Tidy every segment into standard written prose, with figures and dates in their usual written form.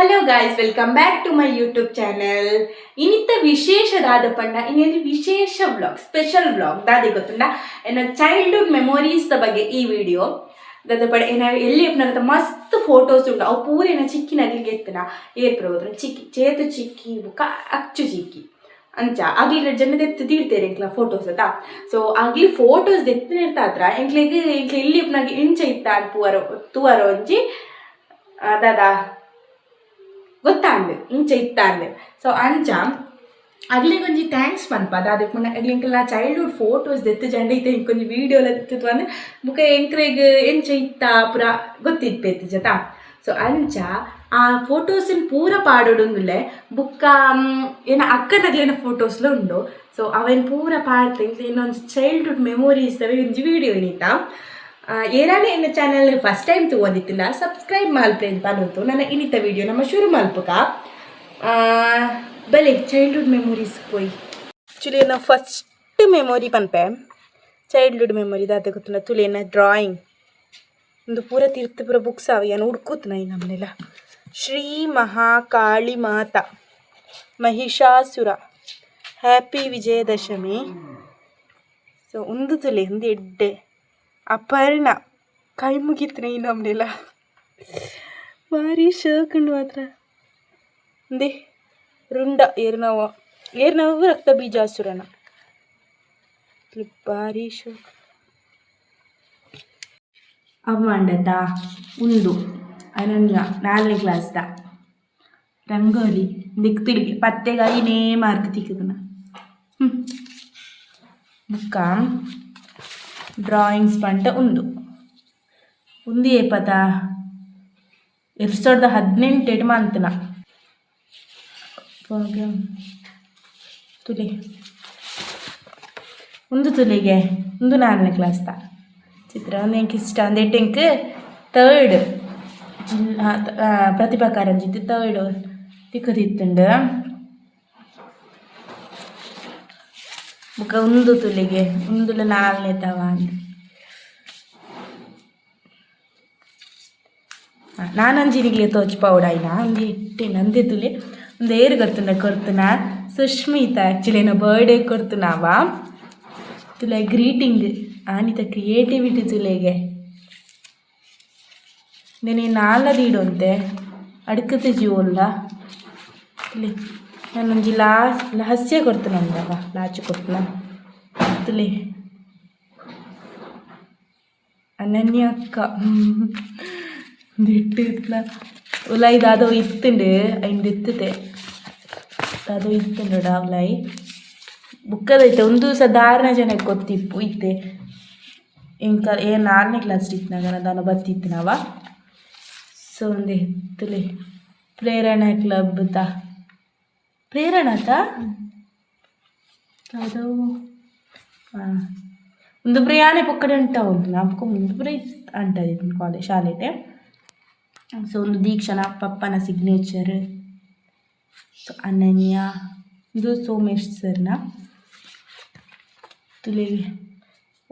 Hello guys, welcome back to my YouTube channel. ಇನಿತ ವಿಶೇಷ ದಾದ ಪಂಡ ಇನ್ನೊಂದು ವಿಶೇಷ vlog, special vlog ದಾದೆ ಗೊತ್ತುಂಡ? ಎನ್ನ ಚೈಲ್ಡ್ಹುಡ್ ಮೆಮೊರೀಸ್ ದ ಬಗ್ಗೆ ಈ ವಿಡಿಯೋ. ದಾದ ಪಡ ಏನ ಎಲ್ಲಿ ಅಪ್ಪನಾಗ ಮಸ್ತ್ ಫೋಟೋಸ್ ಉಂಡು. ಅವು ಪೂರ ಏನ ಚಿಕ್ಕಿನಗ್ಲಿಗೆ ಎತ್ತನ ಏರ್ಪುರ ಗೊತ್ತುಂಡ? ಚಿಕ್ಕಿ ಚೇತು ಚಿಕ್ಕಿ ಬುಕ್ಕ ಅಚ್ಚು ಚಿಕ್ಕಿ ಅಂಚ ಅಗ್ಲಿ ಜನ ದೆತ್ತು ತೀರ್ತೇರೆ ಎಂಕ್ಲ ಫೋಟೋಸ್ ಅತ್ತ. ಸೊ ಅಗ್ಲಿ ಫೋಟೋಸ್ ದೆತ್ತು ಇರ್ತಾತ್ರ ಎಂಕ್ಲೆಗ್ ಎಂಕ್ಲೆ ಎಲ್ಲಿ ಉಪ್ಪುನಗ ಇಂಚ ಇತ್ತ ಪೂವರ ತೂವರ ಒಂಜಿ ದಾದಾ ಗೊತ್ತಾಂಡ್ ಇಂಚ ಇತ್ತಾಂಡ್. ಸೊ ಅಂಚ ಅಗ್ಲಿಗೆ ಒಂಜಿ thanks ಪನ್ಪ. ದಾದ ಪಂಡ ಅಗ್ಲಿ ಎಂಕಲ್ನ ಚೈಲ್ಡ್ಹುಡ್ ಫೋಟೋಸ್ ದೆತ್ತು ಜಂಡ ಇತ್ತೆ ಇಂಕೊಂಜಿ ವೀಡಿಯೋ ದೆತ್ತು ಅಂದ್ ಬುಕ ಎಂಕ್ಲೆಗ್ ಎಂಚ ಇತ್ತ ಪೂರ ಗೊತ್ತಿಪ್ಪೇತಿ ಜತ. ಸೊ ಅಂಚ ಆ ಫೋಟೋಸ್ ಪೂರ ಪಾಡೊಡುಂದುಲ್ಲೆ. ಬುಕ್ಕ ಏನ ಅಕ್ಕನಗ್ಲಿನ ಫೋಟೋಸ್ಲ ಉಂಡು. ಸೊ ಅವೆನ್ ಪೂರ ಪಾಡ್ತೆ ಇನ್ನೊಂದು ಚೈಲ್ಡ್ಹುಡ್ ಮೆಮೊರೀಸ್ ಒಂಜಿ ವೀಡಿಯೋ ಇನಿತ. ಏರಾನೆ ಎನ್ನ channel first time ತೂವೊಂದಿತ್ತಿನ subscribe ಮಲ್ಪೆ ಪನೊಂತು ನನ್ನ ಇನಿತ ವಿಡಿಯೋ ನಮ್ಮ ಶುರು ಮಲ್ಪುಕ. ಬಲೆ ಚೈಲ್ಡ್ಹುಡ್ ಮೆಮೊರೀಸ್ ಪೋಯಿ. ಆ್ಯಕ್ಚುಲಿ ಎನ್ನ ಫಸ್ಟ್ ಮೆಮೊರಿ ಪನ್ಪೆ, ಚೈಲ್ಡ್ಹುಡ್ ಮೆಮೊರಿ ದಾದ ಗೊತ್ತುಂಡ? ತುಲೆ ಎನ್ನ ಡ್ರಾಯಿಂಗ್. ಒಂದು ಪೂರ ತಿರ್ತು ಪೂರ ಬುಕ್ಸ್ ಅವ ಏನು ಹುಡ್ಕೂತ್ನ ಈ ನಮ್ಮನೆಲ್ಲ. ಶ್ರೀ ಮಹಾಕಾಳಿ ಮಾತಾ, ಮಹಿಷಾಸುರ, ಹ್ಯಾಪಿ ವಿಜಯದಶಮಿ. ಸೊ ಒಂದು ತುಲೆ ಒಂದು ಎಡ್ಡೆ ಅಪರ್ಣ ಕೈ ಮುಗಿತ್ನ ಈ ನಮ್ಮನೆಲ್ಲ. ಭಾರಿ ಶೋಕುಂಡು ಮಾತ್ರ. ಒಂದೇ ರುಂಡ ಏರ್ನವ ಏರ್ನವ ರಕ್ತ ಬೀಜಾಸುರನ. ಭಾರಿ ಶೋಕ್ ಅವ್ವಾಂಡತ ಉಂದು ಅನನ್ಯ ನಾಲ್ನೇ ಕ್ಲಾಸ್ದ ರಂಗೋಲಿ ದಿಕ್ ತಿರುಗಿ ಪತ್ತೆಗಾಯಿನೇ ಮಾರ್ಕ್ ತಿಕ್ಕುದನ. ಬುಕ್ಕ ಡ್ರಾಯಿಂಗ್ಸ್ ಪಂಟ ಉಂದು ಉಂದು ಏಪತ 2018 ಮಂತ್ನ ತುಲೆ. ಒಂದು ತುಲಿಗೆ ಒಂದು ನಾಲ್ನೇ ಕ್ಲಾಸ್ದ ಚಿತ್ರ. ಒಂದು ಎಂಕ್ ಇಷ್ಟ ಒಂದು ಎಂಕ್ ತರ್ಡ್ ಜಿಲ್ಲಾ ಪ್ರತಿಭಾ ಕಾರಂಜಿ ತರ್ಡ್ ತಿಕ್ಕುದಿತ್ತುಂಡು. ಬೊಕ ಉಂದು ತುಲಿಗೆ ಉಂದುಲ ನಾಲ್ನೇ ತವ ಅಂದ್. ನಾನೊಂಜಿ ನಿಗ್ಲೆ ತೋಜ್ಪಾವೊಡಾಯಿನ ಒಂಜಿ ಇಟ್ಟೆನ್ ಅಂದೆ ತುಲೆ. ಒಂದು ಏರು ಗೊತ್ತುಂಡ ಕೊರ್ತುನ? ಸುಷ್ಮಿತಾ. ಆ್ಯಕ್ಚುಲಿ ಎನ್ನ ಬರ್ಡೇ ಕೊರ್ತುನವ. ತುಲೆ ಗ್ರೀಟಿಂಗ್ ಆನಿತ ಕ್ರಿಯೇಟಿವಿಟಿ ತುಲೆಗೆ. ನೆನೆ ನಾಲ ದೀಡೊಂತೆ ಅಡ್ಕತೆ ಜೀವೊಲ್ಲ ತುಲೆ. ನಾನೊಂಜಿ ಲಾಸ್ ಲಹಸ್ಯ ಕೊರ್ತುನಂದವ ಲಾಚು ಕೊರ್ತುನ ತುಲೆ. ಅನನ್ಯ ಅಕ್ಕ ಇಟ್ಟು ಉಲಾಯಿ ದಾದೋ ಇತ್ತುಂಡು ಐನ್ ದೆತ್ತುತೆ ದಾದೋ ಇತ್ತುಂಡು ಉಲಾಯಿ ಬುಕ್ಕದೈತೆ. ಒಂದು ಸಾಧಾರಣ ಜನಕ್ಕೆ ಗೊತ್ತಿಪ್ಪು ಇತ್ತೆ. ಎಂಕ ಏ ನಾಲ್ನೇ ಕ್ಲಾಸ್ ಇತ್ತಿನಾಗ ದಾನ ಬತ್ತಿತ್ತಿನವ. ಸೊ ಒಂದೇ ತುಲೆ ಪ್ರೇರಣಾ ಕ್ಲಬ್ ತ ಪ್ರೇರಣಾತ ದಾದವು. ಹಾಂ, ಒಂದು ಪ್ರಯಾಣ ಪೊಕ್ಕಡೆ ಉಂಟ ಉಂಟು ನಾಲ್ಕು ಒಂದು ಪುರ ಅಂಟದ ಕಾಲೇಜ್ ಶಾಲೆಟೆ. ಸೊ ಒಂದು ದೀಕ್ಷಣ ಪಪ್ಪನ ಸಿಗ್ನೇಚರ್. ಸೊ ಅನನ್ಯ ಇದು ಸೋಮೇಶ್ ಸರ್ನ ತುಲೆ.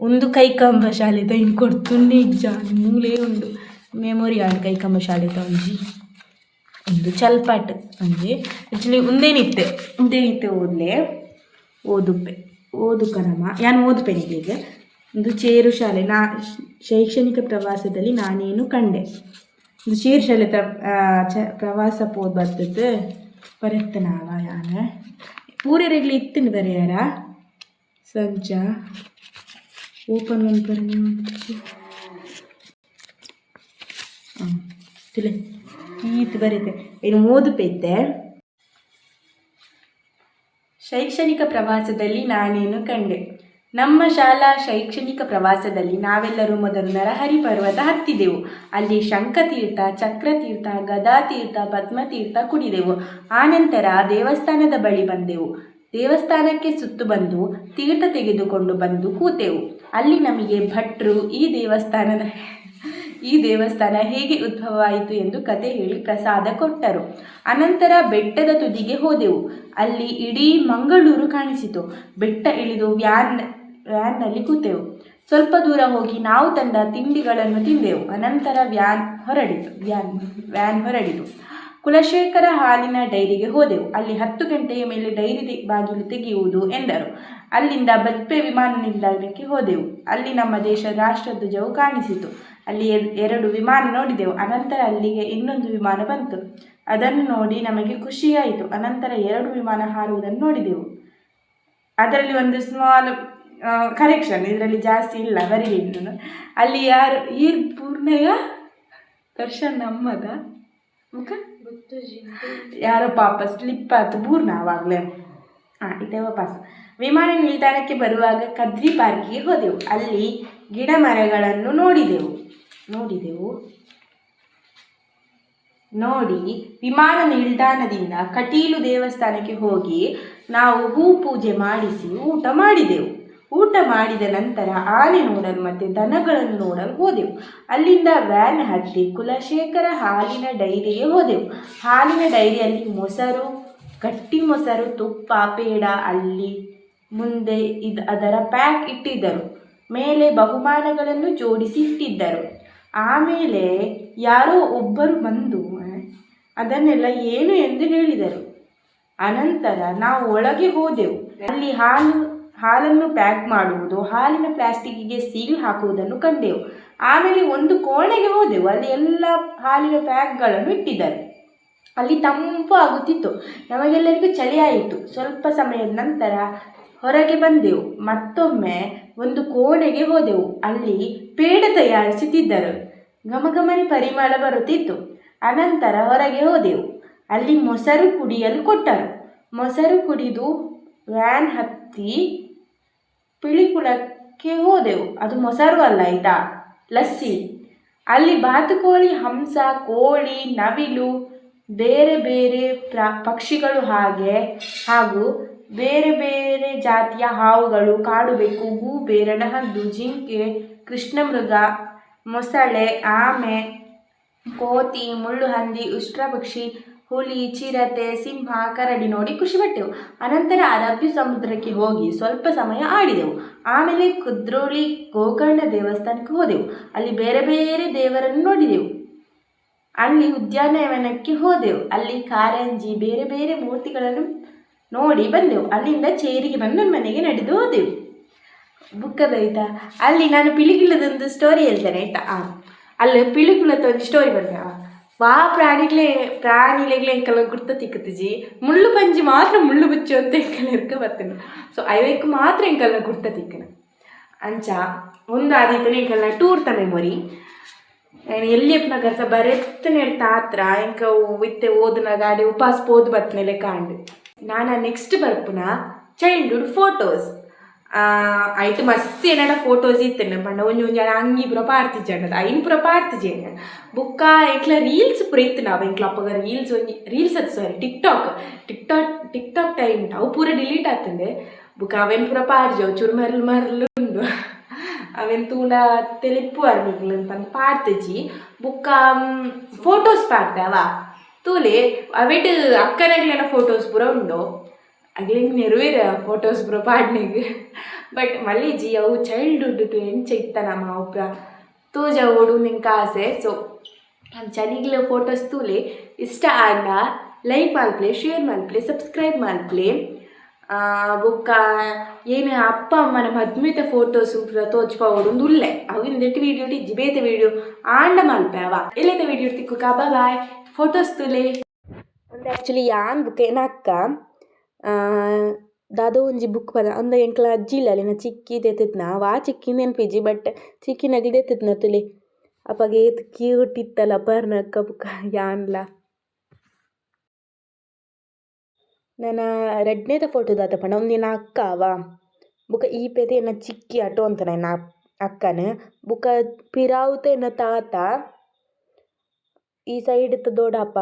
ಒಂದು ಕೈಕಂಬ ಶಾಲೆದ ಇನ್ ಕೊಡ್ತುನ್ನೆ ಇಜ್ಜ ಮೂಲೆ ಉಂಡು ಮೆಮೊರಿ ಆಂಡ್. ಕೈಕಂಬ ಶಾಲೆದ ಒಂಜಿ ಒಂದು ಚಲ್ಪಾಟ್ ಒಂಜಿ. ಆ್ಯಕ್ಚುಲಿ ಉಂದೇನಿತ್ತೆ ಉಂದೇನಿತ್ತೆ ಓದ್ಲೆ ಓದುಪ್ಪೆ ಓದುಕನಮ್ಮ ಯಾನ್ ಓದುಪೆನಿಗೆ ಈಗ. ಒಂದು ಚೇರು ಶಾಲೆ. ನಾ ಶೈಕ್ಷಣಿಕ ಪ್ರವಾಸದಲ್ಲಿ ನಾನೇನು ಕಂಡೆ. ಒಂದು ಚೇರು ಶಾಲೆ ಪ್ರವಾಸ ಪೋದು ಬರ್ತದೆ ಬರತ್ತನಾವ ಯಾನ ಪೂರೆರೆಗ್ಲ ಇತ್ತಿನ ಬರೆಯಾರ ಸಂಚ ಓಪನ್ ಮನ್ಪರೆ. ಹಾಂ, ತುಲೆ ಈತ್ ಬರೀತೆ ಇನ್ನು ಓದುಪೈತೆ. ಶೈಕ್ಷಣಿಕ ಪ್ರವಾಸದಲ್ಲಿ ನಾನೇನು ಕಂಡೆ. ನಮ್ಮ ಶಾಲಾ ಶೈಕ್ಷಣಿಕ ಪ್ರವಾಸದಲ್ಲಿ ನಾವೆಲ್ಲರೂ ಮೊದಲು ನರಹರಿ ಪರ್ವತ ಹತ್ತಿದೆವು. ಅಲ್ಲಿ ಶಂಖತೀರ್ಥ, ಚಕ್ರತೀರ್ಥ, ಗದಾತೀರ್ಥ, ಪದ್ಮತೀರ್ಥ ಕುಡಿದೆವು. ಆನಂತರ ದೇವಸ್ಥಾನದ ಬಳಿ ಬಂದೆವು. ದೇವಸ್ಥಾನಕ್ಕೆ ಸುತ್ತು ಬಂದು ತೀರ್ಥ ತೆಗೆದುಕೊಂಡು ಬಂದು ಕೂತೆವು. ಅಲ್ಲಿ ನಮಗೆ ಭಟ್ರು ಈ ದೇವಸ್ಥಾನ ಹೇಗೆ ಉದ್ಭವವಾಯಿತು ಎಂದು ಕತೆ ಹೇಳಿ ಪ್ರಸಾದ ಕೊಟ್ಟರು. ಅನಂತರ ಬೆಟ್ಟದ ತುದಿಗೆ ಹೋದೆವು. ಅಲ್ಲಿ ಇಡೀ ಮಂಗಳೂರು ಕಾಣಿಸಿತು. ಬೆಟ್ಟ ಇಳಿದು ವ್ಯಾನ್ನಲ್ಲಿ ಕೂತೆವು. ಸ್ವಲ್ಪ ದೂರ ಹೋಗಿ ನಾವು ತಂದ ತಿಂಡಿಗಳನ್ನು ತಿಂದೆವು. ಅನಂತರ ವ್ಯಾನ್ ಹೊರಡಿತು ವ್ಯಾನ್ ವ್ಯಾನ್ ಹೊರಡಿತು. Kulashekara ಹಾಲಿನ ಡೈರಿಗೆ ಹೋದೆವು. ಅಲ್ಲಿ 10 ಗಂಟೆಯ ಮೇಲೆ ಡೈರಿ ಬಾಗಿಲು ತೆಗೆಯುವುದು ಎಂದರು. ಅಲ್ಲಿಂದ ಬಜ್ಪೆ ವಿಮಾನ ನಿಲ್ದಾಣಕ್ಕೆ ಹೋದೆವು. ಅಲ್ಲಿ ನಮ್ಮ ದೇಶದ ರಾಷ್ಟ್ರಧ್ವಜವು ಕಾಣಿಸಿತು. ಅಲ್ಲಿ ಎರಡು ವಿಮಾನ ನೋಡಿದೆವು. ಅನಂತರ ಅಲ್ಲಿಗೆ ಇನ್ನೊಂದು ವಿಮಾನ ಬಂತು. ಅದನ್ನು ನೋಡಿ ನಮಗೆ ಖುಷಿಯಾಯಿತು. ಅನಂತರ ಎರಡು ವಿಮಾನ ಹಾರುವುದನ್ನು ನೋಡಿದೆವು. ಅದರಲ್ಲಿ ಒಂದು ಸ್ಮಾಲ್ ಕರೆಕ್ಷನ್, ಇದರಲ್ಲಿ ಜಾಸ್ತಿ ಇಲ್ಲ, ಬರೀಲಿ ನಾನು. ಅಲ್ಲಿ ಯಾರು ಈರ್ ಪೂರ್ಣಯ ದರ್ಶನ್ ನಮ್ಮದ ಮುಖ ಯಾರೋ ಪಾಪ ಸ್ಲಿಪ್ ಆಯ್ತು ಪೂರ್ಣ ಆವಾಗಲೇ. ಹಾಂ, ಇದೇ ವಾಪಸ್ ವಿಮಾನ ನಿಲ್ದಾಣಕ್ಕೆ ಬರುವಾಗ ಕದ್ರಿ ಪಾರ್ಕಿಗೆ ಹೋದೆವು. ಅಲ್ಲಿ ಗಿಡ ಮರಗಳನ್ನು ನೋಡಿದೆವು ನೋಡಿದೆವು ನೋಡಿ ವಿಮಾನ ನಿಲ್ದಾಣದಿಂದ ಕಟೀಲು ದೇವಸ್ಥಾನಕ್ಕೆ ಹೋಗಿ ನಾವು ಹೂ ಪೂಜೆ ಮಾಡಿಸಿ ಊಟ ಮಾಡಿದೆವು. ಊಟ ಮಾಡಿದ ನಂತರ ಆನೆ ನೋಡಲು ಮತ್ತು ದನಗಳನ್ನು ನೋಡಲು ಹೋದೆವು. ಅಲ್ಲಿಂದ ವ್ಯಾನ್ ಹತ್ತಿ ಕುಲಶೇಖರ ಹಾಲಿನ ಡೈರಿಗೆ ಹೋದೆವು. ಹಾಲಿನ ಡೈರಿಯಲ್ಲಿ ಮೊಸರು, ಗಟ್ಟಿ ಮೊಸರು, ತುಪ್ಪ, ಪೇಡ ಅಲ್ಲಿ ಮುಂದೆ ಇದು ಅದರ ಪ್ಯಾಕ್ ಇಟ್ಟಿದ್ದರು. ಮೇಲೆ ಬಹುಮಾನಗಳನ್ನು ಜೋಡಿಸಿ ಇಟ್ಟಿದ್ದರು. ಆಮೇಲೆ ಯಾರೋ ಒಬ್ಬರು ಬಂದು ಅದನ್ನೆಲ್ಲ ಏನು ಎಂದು ಹೇಳಿದರು. ಅನಂತರ ನಾವು ಒಳಗೆ ಹೋದೆವು. ಅಲ್ಲಿ ಹಾಲನ್ನು ಪ್ಯಾಕ್ ಮಾಡುವುದು, ಹಾಲಿನ ಪ್ಲಾಸ್ಟಿಕ್ಕಿಗೆ ಸೀಲ್ ಹಾಕುವುದನ್ನು ಕಂಡೆವು. ಆಮೇಲೆ ಒಂದು ಕೋಣೆಗೆ ಹೋದೆವು. ಅಲ್ಲಿ ಎಲ್ಲ ಹಾಲಿನ ಪ್ಯಾಕ್ಗಳನ್ನು ಇಟ್ಟಿದ್ದರು. ಅಲ್ಲಿ ತಂಪು ಆಗುತ್ತಿತ್ತು. ನಮಗೆಲ್ಲರಿಗೂ ಚಳಿ ಆಯಿತು. ಸ್ವಲ್ಪ ಸಮಯದ ನಂತರ ಹೊರಗೆ ಬಂದೆವು. ಮತ್ತೊಮ್ಮೆ ಒಂದು ಕೋಣೆಗೆ ಹೋದೆವು. ಅಲ್ಲಿ ಪೇಡ ತಯಾರಿಸುತ್ತಿದ್ದರು. ಘಮಘಮನೆ ಪರಿಮಳ ಬರುತ್ತಿತ್ತು. ಅನಂತರ ಹೊರಗೆ ಹೋದೆವು. ಅಲ್ಲಿ ಮೊಸರು ಕುಡಿಯಲು ಕೊಟ್ಟರು. ಮೊಸರು ಕುಡಿದು ವ್ಯಾನ್ ಹತ್ತಿ ಪಿಲಿಕುಳಕ್ಕೆ ಹೋದೆವು. ಅದು ಮೊಸರು ಅಲ್ಲ ಆಯಿತಾ, ಲಸ್ಸಿ. ಅಲ್ಲಿ ಬಾತುಕೋಳಿ, ಹಂಸ, ಕೋಳಿ, ನವಿಲು, ಬೇರೆ ಬೇರೆ ಪಕ್ಷಿಗಳು ಹಾಗೆ ಹಾಗೂ ಬೇರೆ ಬೇರೆ ಜಾತಿಯ ಹಾವುಗಳು, ಕಾಡುಬೆಕ್ಕು, ಗೂಬೆ, ರಣಹದ್ದು, ಜಿಂಕೆ, ಕೃಷ್ಣಮೃಗ, ಮೊಸಳೆ, ಆಮೆ, ಕೋತಿ, ಮುಳ್ಳುಹಂದಿ, ಉಷ್ಟ್ರಪಕ್ಷಿ, ಹುಲಿ, ಚಿರತೆ, ಸಿಂಹ, ಕರಡಿ ನೋಡಿ ಖುಷಿಪಟ್ಟೆವು. ಅನಂತರ ಅರಬ್ಬಿ ಸಮುದ್ರಕ್ಕೆ ಹೋಗಿ ಸ್ವಲ್ಪ ಸಮಯ ಆಡಿದೆವು. ಆಮೇಲೆ ಕುದ್ರೋಳಿ ಗೋಕರ್ಣ ದೇವಸ್ಥಾನಕ್ಕೆ ಹೋದೆವು. ಅಲ್ಲಿ ಬೇರೆ ಬೇರೆ ದೇವರನ್ನು ನೋಡಿದೆವು. ಅಲ್ಲಿ ಉದ್ಯಾನವನಕ್ಕೆ ಹೋದೆವು. ಅಲ್ಲಿ ಕಾರಂಜಿ, ಬೇರೆ ಬೇರೆ ಮೂರ್ತಿಗಳನ್ನು ನೋಡಿ ಬಂದೆವು. ಅಲ್ಲಿಂದ ಚೇರಿಗೆ ಬಂದು ಮನೆಗೆ ನಡೆದು ಹೋದೆವು. ಬುಕ್ಕದ ಆಯಿತಾ, ಅಲ್ಲಿ ನಾನು ಪಿಲಿಕುಳದೊಂದು ಸ್ಟೋರಿ ಹೇಳ್ತೇನೆ ಆಯಿತಾ. ಅಲ್ಲಿ ಪಿಲಿಕುಳದ ಒಂದು ಸ್ಟೋರಿ ಬಂದೆ. ವಾ ಪ್ರಾಣಿಗಳೇ ಪ್ರಾಣಿಲೆಗ್ಲೆ ಎಂಕಲ್ನ ಗುರ್ತ ತಿಕ್ಕುತ್ತಿಜಿ. ಮುಳ್ಳು ಪಂಜಿ ಮಾತ್ರ ಮುಳ್ಳು ಬುಚ್ಚು ಅಂತ ಎಂಕಲ್ ಇರ್ಕ ಬರ್ತೇನೆ. ಸೊ ಐವಕ್ಕೆ ಮಾತ್ರ ಎಂಕಲ್ನ ಗುರ್ತ ತಿಕ್ಕನ. ಅಂಚ ಒಂದು ಆದಿತ್ತನೆ ಎಂಕಲ್ನ ಟೂರ್ತ ಮೆಮೊರಿ. ಎಲ್ಲಿ ಅಪ್ಪನ ಬರೆತ್ತನೆ ತಾತ್ರ ಎಂಕ ಇತ್ತೆ ಓದುನ ಗಾಡಿ ಉಪಾಸ ಪೋದು ಬತ್ನೆಲೆ ಕಾಂಡು. ನಾನು ನೆಕ್ಸ್ಟ್ ಬರ್ಪುನ ಚೈಲ್ಡ್ಹುಡ್ ಫೋಟೋಸ್ ಆಯ್ತು. ಮಸ್ತ್ ಏನಾರ ಫೋಟೋಸ್ ಇತ್ತೇನೆ ಪಂಡ ಒಂಜಿ ಒಂಜಿ ಅಂಗಿ ಪೂರ ಪಾಡ್ತಿಜ್ಜಂಡ, ಐನ್ ಪೂರ ಪಾಡ್ತಿಜೆ. ಬುಕ್ಕ ಎಂಕ್ಲ ರೀಲ್ಸ್ ಪೂರ ಇತ್ತು. ನಾವು ಎಂಕ್ಲ ಅಪ್ಪಗ ರೀಲ್ಸ್ ಒಂಜಿ ರೀಲ್ಸ್ ಅದು, ಸಾರಿ, tick talk tick talk time ಅವು ಪೂರ ಡಿಲೀಟ್ ಆತಂದೆ. ಬುಕ್ಕ ಅವೇನು ಪೂರ ಪಾಡ್ಜೆ, ಅವು ಚೂರು ಮರಲು ಮರಲು ಉಂಡು. ಅವೇನು ತೂಂಡ ತೆಲಿಪ್ಪು ಅರ್ನಿಗ್ಲು ಅಂತ ಪಾಡ್ತಿಜಿ. ಬುಕ್ಕ ಫೋಟೋಸ್ ಪಾಡ್ದೆ ಅವ ತೂಲೆ. ಅವೆಟ್ ಅಕ್ಕನಗ್ಲೆನ ಫೋಟೋಸ್ ಪೂರ ಉಂಡು. ಅಗ್ಲಿಂಗ್ ನೆರವೇರ ಫೋಟೋಸ್ ಪೂರ ಪಾಡ್ನೆಗ್. ಬಟ್ ಮಲ್ಲಿಜಿ, ಅವು ಚೈಲ್ಡ್ಹುಡ್ ಎಂಚ ಇತ್ತ ನಮ್ಮ ಅವು ಪೂರ ತೋಜಾವೊಡು ನಿಂಕ ಆಸೆ. ಸೊ ಅಂಚ ಫೋಟೋಸ್ ತೂಲೆ. ಇಷ್ಟ ಆಂಡ ಲೈಕ್ ಮಲ್ಪಲೆ, ಶೇರ್ ಮಲ್ಪಲೆ, ಸಬ್ಸ್ಕ್ರೈಬ್ ಮಲ್ಪಲೆ. ಬೊಕ್ಕ ಏನು ಅಪ್ಪ ಅಮ್ಮನ ಮದ್ಮೆತ ಫೋಟೋಸ್ ಪೂರ ತೋಜ್ಪಾವೊಡು ಉಂದು ಉಲ್ಲೆ. ಅವು ಇಂದೆಟ್ ವೀಡಿಯೋ ಇಜ್ಜಿ, ಬೇತೆ ವೀಡಿಯೋ ಆಂಡ ಮಲ್ಪೆ ಅವ. ಎಲ್ಲೈತ ವೀಡಿಯೋ ತಿಕ್ಕುಕ. ಬಾಯ್. ಫೋಟೋಸ್ ತೂಲೆ. ಒಂದು ಆ್ಯಕ್ಚುಲಿ ಯಾನ್ ಬುಕ್ಕ ಎನ್ನ ಅಕ್ಕ ದಾದೋ ಒಂಜಿ ಬುಕ್ ಪದ ಅಂದ ಎಂಕ್ಲ ಅಜ್ಜಿ ಇಲ್ಲಲೇನ ಚಿಕ್ಕಿ ದೆತ್ತುತ್ನ ವಾ ಚಿಕ್ಕಿ ನೆನ್ಪಿಜ್ಜಿ, ಬಟ್ ಚಿಕ್ಕಿನಗ್ಲು ದೆತ್ತುತ್ನ. ತೂಲೆ, ಅಪಗ ಏತ್ ಕ್ಯೂಟ್ ಇತ್ತಲ್ಲ ಪರ್ನಕ್ಕ ಬುಕ್ಕ ಯಾನ್ಲ. ನನ ರಡ್ಡನೇದ ಫೋಟೋ ದಾದ ಪಂಡ ಉಂದು ಎನ್ನ ಅಕ್ಕ ಅವ. ಬೊಕ ಈ ಪೇದೆ ಎನ್ನ ಚಿಕ್ಕಿ ಅಟೋಂತನ ಎನ್ನ ಅಕ್ಕನ್. ಬೊಕ ಪಿರಾವುತ ಎನ್ನ ತಾತ, ಈ ಸೈಡ್ ತ ದೊಡ್ಡಪ್ಪ.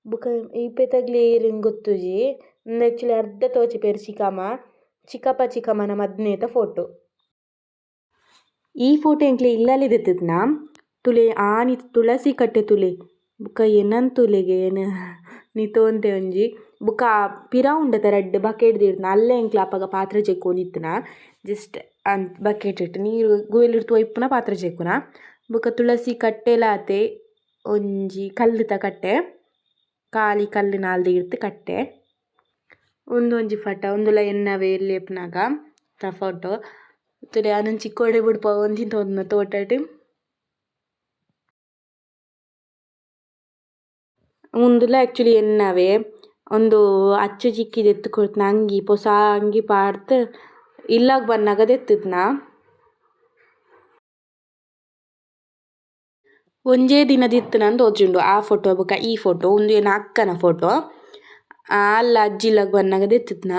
ಬೊಕ ಈ ಪೇತಗ್ಲ ಏರ್ ಗೊತ್ತುಜಿ. ಉಂದು ಆಕ್ಚುಲಿ ಅರ್ಧ ತೋಜಿಪೆರ್ ಚಿಕ್ಕಮ್ಮ, ಚಿಕ್ಕಪ್ಪ ಚಿಕ್ಕಮ್ಮನ ಮದ್ಮೆದ ಫೋಟೋ. ಈ ಫೋಟೋ ಎಂಕ್ಲೆ ಇಲ್ಲಲೆ ದೆತ್ತುದ್ನ. ತೂಲೆ, ಆನಿ ತುಳಸಿ ಕಟ್ಟೆ ತೂಲೆ. ಬೊಕ ಎನನ್ ತೂಲೆಗೆ ಏನ್ ನಿತೊಂತೆ ಒಂಜಿ. ಬೊಕ ಪಿರ ಉಂಡತ ರಡ್ಡ್ ಬಕೆಟ್ ದೀಡ್ದ್ನ. ಅಲ್ಲೇ ಎಂಕ್ಲ ಅಪಗ ಪಾತ್ರೆ ಜೆಕ್ಕೊಂದಿತ್ತಿನ. ಜಸ್ಟ್ ಅಂದ್ ಬಕೆಟ್ ಇಟ್ಟು ನೀರು ಗುವೆಲ್ ಇಪ್ಪುನ ಪಾತ್ರೆ ಜೆಕ್ಕುನ. ಬೊಕ ತುಳಸಿ ಕಟ್ಟೆಲ ಆತೆ, ಒಂಜಿ ಕಲ್ಲುದ ಕಟ್ಟೆ. ಖಾಲಿ ಕಲ್ಲು ನಾಲ್ದು ಇರ್ತು ಕಟ್ಟೆ. ಉಂದೊಂಜಿ ಫಟ ಉಂದುಲ ಎನ್ನವೆ ಎಲ್ಯೆಪುನಗ ತ ಫೋಟೋ. ತೂಲೆ ಯಾನೊಂಜಿ ಕೋಡೆ ಬುಡ್ಪಾವೊಂದು ತೋಜುನ ತೋಟಡ್. ಉಂದುಲ ಆಕ್ಚುಲಿ ಎನ್ನವೆ ಉಂದು ಅಚ್ಚು ಚಿಕ್ಕಿ ದೆತ್ತ್ ಕೊರ್ತಿನ ಅಂಗಿ ಪೊಸ ಅಂಗಿ ಪಾಡ್ದ್ ಇಲ್ಲಗ್ ಬನ್ನಗ ದೆತ್ತುದ್ನ. ಒಂಜೇ ದಿನ ದಿತ್ತುನಂದ್ ತೋಜುಂಡು ಆ ಫೋಟೋ ಬೊಕ ಈ ಫೋಟೋ ಉಂದು ಎನ್ನ ಅಕ್ಕನ ಫೋಟೋ ಆಲ್ಲ ಅಜ್ಜಿ ಇಲ್ಲಗ್ ಬನ್ನಗ ದೆತ್ತುದ್ನ.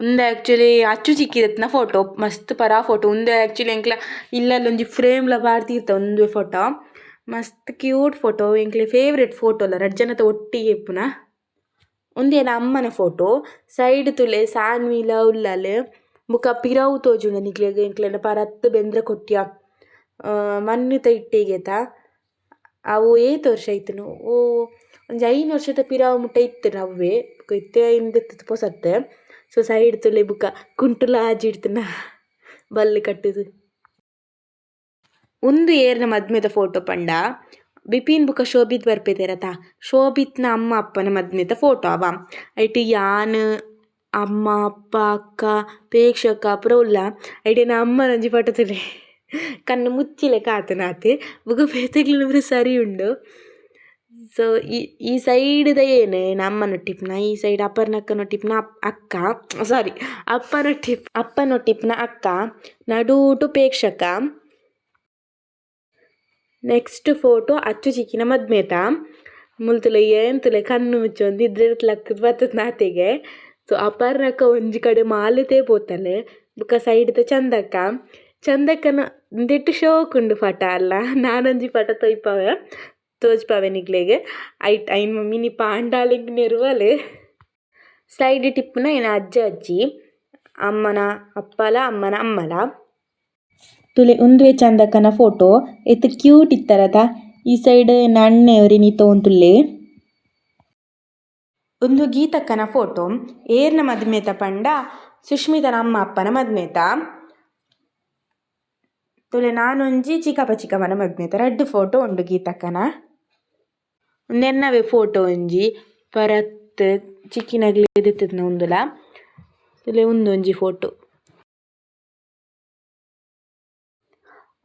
ಉಂದು ಆಕ್ಚುಲಿ ಅಚ್ಚು ಚಿಕ್ಕಿ ದೆತ್ತಿನ ಫೋಟೋ ಮಸ್ತ್ ಪರಾ ಫೋಟೋ ಉಂದು ಆಕ್ಚುಲಿ ಎಂಕ್ಲ ಇಲ್ಲಲ್ ಒಂಜಿ ಫ್ರೇಮ್ ಲ ಪಾಡ್ದಿರ್ತ ಉಂದುವೆ ಫೋಟೋ ಮಸ್ತ್ ಕ್ಯೂಟ್ ಫೋಟೋ ಎಂಕ್ಲೆ ಫೇವರೇಟ್ ಫೋಟೋ ಲ ರಡ್ಡ್ ಜನತ ಒಟ್ಟಿಗೆ ಇಪ್ಪುನ. ಉಂದು ಎನ್ನ ಅಮ್ಮನ ಫೋಟೋ ಸೈಡ್ ತೂಲೆ ಸಾನ್ವಿಲ ಉಲ್ಲಲ್ ಬೊಕ ಪಿರವು ತೋಜುಂಡು ನಿಕ್ಲೆಗ್ ಎಂಕ್ಲೆನ ಪರತ್ ಬೆಂದ್ರ ಕೊಟ್ಯ ಮಣ್ಣುದ ಇಟ್ಟೆಗೆತ ಅವು ಏತ್ ವರ್ಷ ಇತ್ತುಂಡು ಓ ಒಂಜಿ 5 ವರ್ಷದ ಪಿರವು ಮುಟ್ಟ ಇತ್ತುಂಡು ಅವ್ವೆ ಬೊಕ ಇತ್ತೆ ಐನ್ ದೆತ್ತುದು ಪೊಸತ್. ಸೊ ಸೈಡ್ ತೂಲೆ ಬೊಕ ಕುಂಟುಲ ಆಜಿಡ್ತುಂಡ ಬಲ್ಲ್ ಕಟ್ಟುದು. ಉಂದು ಏರ್ನ ಮದ್ಮೆದ ಫೋಟೋ ಪಂಡ ಬಿಪಿನ್ ಬೊಕ ಶೋಭಿತ್ ಬರ್ಪೆದೆರತ ಶೋಭಿತ್ನ ಅಮ್ಮ ಅಪ್ಪನ ಮದ್ಮೆದ ಫೋಟೋ ಅವ. ಐಟ್ ಯಾನ್ ಅಮ್ಮ ಅಪ್ಪ ಅಕ್ಕ ಪ್ರೇಕ್ಷಕ ಪೂರ ಉಲ್ಲ. ಐಟ್ ಎನ್ನ ಅಮ್ಮನ ಒಂಜಿ ಫೋಟೋ ತೂಲೆ ಕಣ್ಣು ಮುಚ್ಚಿಲೆಕ ಆತುಂಡು ಬೊಕ ಬೇತೆಕ್ಲೆನ ಪೂರ ಸರಿ ಉಂಡು. ಸೊ ಈ ಸೈಡ್ ದ ಏನ್ ಎನ್ನ ಅಮ್ಮನೊಟ್ಟಿಪ್ಪುನ ಈ ಸೈಡ್ ಅಪರ್ಣಕ್ಕನೊಟ್ಟಿಪ್ಪುನ ಅಕ್ಕ ಸಾರಿ ಅಪ್ಪನೊಟ್ಟಿಪ್ಪುನ ಅಕ್ಕ ನಡುಟು ಪ್ರೇಕ್ಷಕ. ನೆಕ್ಸ್ಟ್ ಫೋಟೋ ಅಚ್ಚು ಚಿಕ್ಕಿನ ಮದ್ಮೆತ ಮುಲ್ತುಲೆ ಏನ್ ತುಲೆ ಕಣ್ಣು ಮುಚ್ಚೊಂದು ನಿದ್ರೆಡ್ ಲಕ್ಕುದು ಬತ್ತುದು ನಾತೆಗೆ. ಸೊ ಅಪರ್ಣಕ್ಕ ಒಂಜಿ ಕಡೆ ಮಾಲುತೇ ಪೋತಲ್ ಬೊಕ ಸೈಡ್ ದ ಚಂದಕ್ಕ ಚಂದಕ್ಕನ ಉಂದೆಟ್ ಶೋಕ್ ಉಂಡು ಫೋಟೋ ಅಲ್ಲ ನಾನೊಂಜಿ ಫೋಟೋ ತೋಯ್ಪಾವೆ ತೋಜ್ಪಾವೆ ನಿಕ್ಲೆಗ್ ಐಟ್ ಐನ್ ಮಿನಿ ಪಾಂಡಾಲೆಗ್ ನೆರುವಲ್. ಸೈಡ್ ಟಿಪ್ಪುನ ಎನ್ನ ಅಜ್ಜ ಅಜ್ಜಿ ಅಮ್ಮನ ಅಪ್ಪಲ ಅಮ್ಮನ ಅಮ್ಮಲ. ತೂಲೆ ಉಂದುವೆ ಚಂದಕ್ಕನ ಫೋಟೋ ಏತ್ ಕ್ಯೂಟ್ ಇತ್ತರತ ಈ ಸೈಡ್ ಎನ್ನ ಅಣ್ಣೆ ಒರಿ ನಿತೊಂದುಲ್ಲೆ. ಉಂದು ಗೀತಕ್ಕನ ಫೋಟೋ ಏರ್ನ ಮದ್ಮೆತ ಪಂಡ ಸುಷ್ಮಿತನ ಅಮ್ಮ ಅಪ್ಪನ ಮದ್ಮೆತ. ತೂಲೆ ನಾನೊಂಜಿ ಚಿಕ್ಕಪ್ಪ ಚಿಕ್ಕಮ್ಮನ ಮದ್ಮೆತ ರಡ್ಡ್ ಫೋಟೋ ಉಂಡು ಗೀತಕ್ಕನ. ಉಂದು ಎನ್ನವೆ ಫೋಟೋ ಒಂಜಿ ಪರತ್ ಚಿಕ್ಕಿನಗ್ಲೆ ದೆತ್ತುದ್ನ ಉಂದುಲ. ತೂಲೆ ಉಂದೊಂಜಿ ಫೋಟೋ.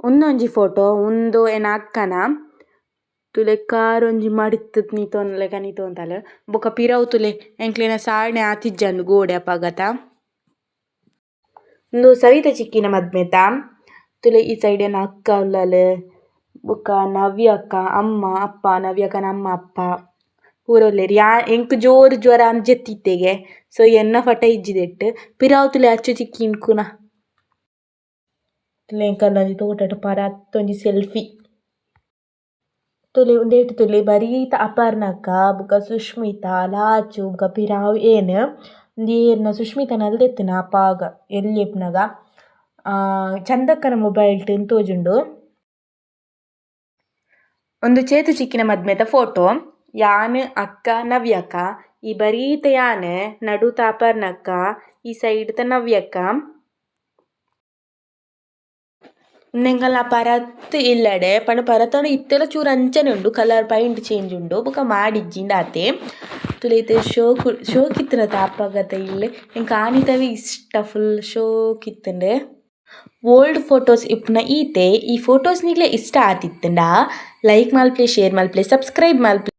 ಉಂದೊಂಜಿ ಫೋಟೋ ಉಂದು ಎನ್ನ ಅಕ್ಕನ. ತೂಲೆ ಕಾರ್ ಒಂಜಿ ಮಡಿತ್ ನಿತೊನ್ಲೆಕ ನಿತೊಂತಲ್ ಬೊಕ ಪಿರವು ತೂಲೆ ಎಂಕ್ಲೆನ ಸಾಣೆ ಆತಿಜ್ಜಂಡ್ ಗೋಡೆ ಅಪಗತ. ಉಂದು ಸವಿತ ಚಿಕ್ಕಿನ ಮದ್ಮೆತ. ತೂಲೆ ಈ ಸೈಡ್ ಎನ್ನ ಅಕ್ಕ ಉಲ್ಲಲ್ ಬೊಕ ನವ್ಯ ಅಕ್ಕ ಅಮ್ಮ ಅಪ್ಪ ನವ್ಯಕ್ಕನ ಅಮ್ಮ ಅಪ್ಪ ಪೂರ ಉಲ್ಲೆರ್ ಎಂಕ್ ಜೋರು ಜ್ವರ ಅಂದ್ ಜೆತ್ತಿತ್ತೆಗೆ ಸೊ ಎನ್ನ ಫಟ ಇಜ್ಜಿ ದೆಟ್ಟ್ ಪಿರವು ತೂಲೆ ಅಚ್ಚು ಚಿಕ್ಕಿ ಇನ್ಕುನ. ತೂಲೆ ಎಂಕಲ್ನ ಒಂಜಿ ತೋಟಡ್ ಪರತ್ ಒಂಜಿ ಸೆಲ್ಫಿ. ತೂಲೆ ಉಂದೆಟ್ ತೂಲೆ ಬರೀತ ಅಪರ್ಣಕ್ಕ ಬೊಕ ಸುಷ್ಮಿತ ಲಾಚು ಬೊಕ ಪಿರಾವು ಏನ್ ಉಂದು ಏರ್ನ ಸುಷ್ಮಿತನಲ್ ದೆತ್ತುನ ಅಪಾಗ ಎಲ್ಯ ಇಪ್ಪುನಗ ಚಂದಕ್ಕನ ಮೊಬೈಲ್ ಟ್ ತೋಜುಂಡು. ಉಂದು ಚೇತು ಚಿಕ್ಕಿನ ಮದ್ಮೆದ ಫೋಟೋ ಯಾನ್ ಅಕ್ಕ ನವ್ಯಕ್ಕ ಈ ಬರೀತ ಯಾನ್ ನಡುತ ಅಪರ್ಣಕ್ಕ ಈ ಸೈಡ್ ದ ನವ್ಯಕ್ಕ. ಉಂದು ಎಂಕಲ್ನ ಪರತ್ ಇಲ್ಲಡೆ ಪಂಡ ಪರತಂಡ ಇತ್ತೆಲ ಚೂರು ಅಂಚನೆ ಉಂಡು colour paint change ಉಂಡು ಬೊಕ ಮಾಡಿಜ್ಜಿ ಆತೆ. ತೂಲೆ ಇತ್ತೆ ಶೋಕು ಶೋಕ್ ಇತ್ತಿನತ ಅಪಗದ ಇಲ್ಲ್ ಎಂಕ್ ಆನಿದವೇ ಇಷ್ಟ ಫುಲ್ ಶೋಕ್ ಇತ್ತುಂಡು. ಓಲ್ಡ್ ಫೋಟೋಸ್ ಇಪ್ಪುನ ಈತೆ ಈ ಫೋಟೋಸ್ ನಿಕ್ಲೆ ಇಷ್ಟ ಆತಿತ್ತುಂಡ ಲೈಕ್ ಮಲ್ಪುಲೆ ಶೇರ್ ಮಲ್ಪುಲೆ ಸಬ್ಸ್ಕ್ರೈಬ್ ಮಲ್ಪುಲೆ.